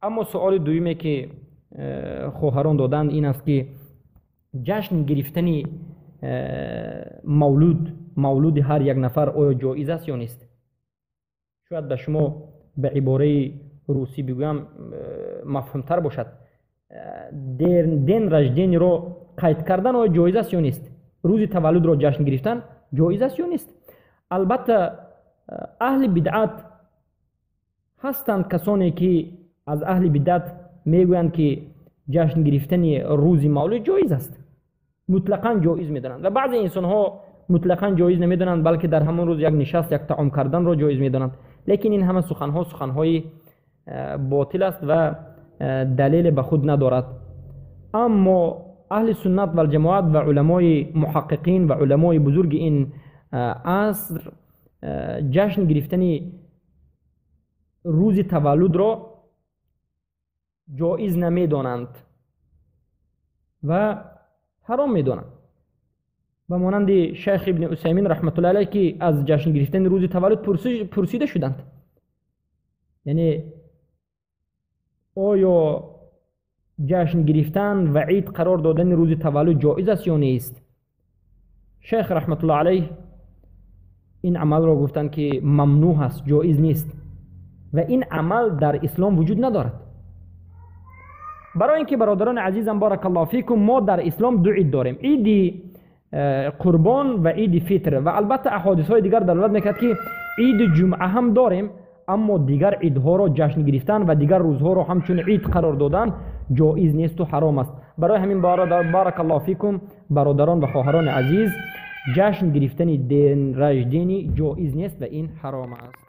Аммо суоли дуюме, ки хоҳарон доданд, ин аст, ки ҷашн гирифтани мавлуд, мавлуди ҳар як нафар оё ҷоиз аст ё нест? Шояд ба шумо ба ибораи русӣ бигӯям, мафҳумтар бошад. День рождения ро қайд кардан оё ҷоиз аст ё нест? Рӯзи таваллудро ҷашн гирифтан ҷоиз аст ё нест? Албатта, аҳли бидъат ҳастанд, касоне ки аз аҳли бидъат мегӯянд, ки ҷашн гирифтани рӯзи мавлуд ҷоиз аст, мутлақан ҷоиз медонанд, ва баъзе инсонҳо мутлақан ҷоиз намедонанд, балки дар ҳамон рӯз як нишаст, як таом карданро ҷоиз медонанд. Лекин ин ҳама суханҳо суханҳои ботил аст ва далеле ба худ надорад. Аммо аҳли суннат валҷамоат ва уламои муҳаққиқин ва уламои бузурги ин аср ҷашн гирифтани рӯзи таваллудро ҷоиз намедонанд ва ҳаром медонанд, ба монанди шайх Ибни Усаймин раҳматуллоҳи алайҳ, ки аз ҷашн гирифтани рӯзи таваллуд пурсида шуданд, яъне оё ҷашн гирифтан ва ид қарор додани рӯзи таваллуд ҷоиз аст ё нест? Шайх раҳматуллоҳи алайҳ ин амалро гуфтанд, ки мамнӯъ аст, ҷоиз нест ва ин амал дар ислом вуҷуд надорад. Барои ин ки, бародарони азизам, баракаллоҳу фикум, мо дар ислом ду ид дорем: иди Қурбон ва иди Фитр. Ва албатта, аҳодисҳои дигар далолат мекард, ки иди Ҷумъа ҳам дорем, аммо дигар идҳоро ҷашн гирифтан ва дигар рӯзҳоро ҳамчун ид қарор додан ҷоиз несту ҳаром аст. Барои ҳамин, баракаллоҳу фикум, бародарон ва хоҳарони азиз, ҷашн гирифтани день рождения ҷоиз нест ва ин ҳаром аст.